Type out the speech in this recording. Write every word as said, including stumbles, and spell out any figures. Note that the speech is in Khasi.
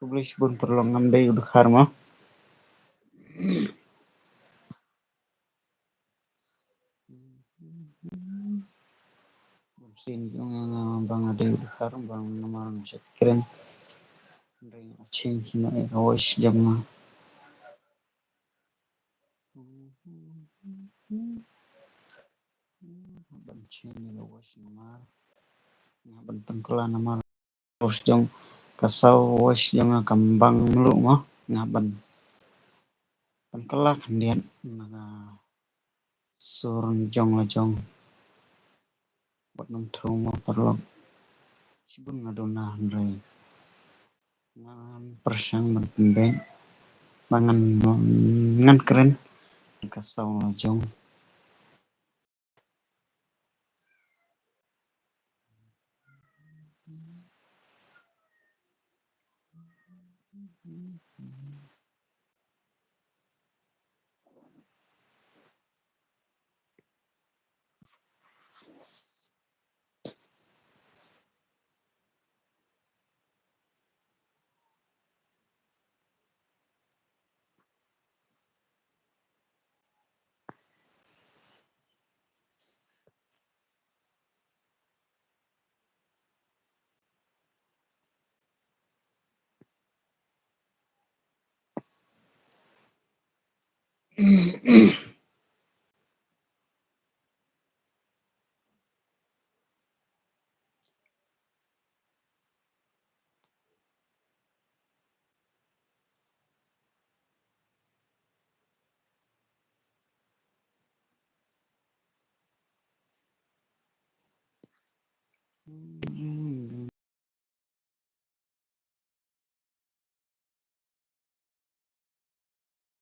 Khublei shibun paralok, ngam dei u dkhar mo. Bun sien jong nga ba nga dei u dkhar ba namar nga shet kren. Hynrei nga chim kino ïa ka voice jong nga. Ban chim ïa ka voice namar nga ban pynkylla namar voice jong ka saw voice jong nga kam bang mluh mo, nga ban pynkylla khyndiat na ka sur jong la jong. Wat nang thung mo paralok. Shibun nga duna hynrei ngan pyrshang ban pynbeit ba ngan, ngan kren ka saw la jong.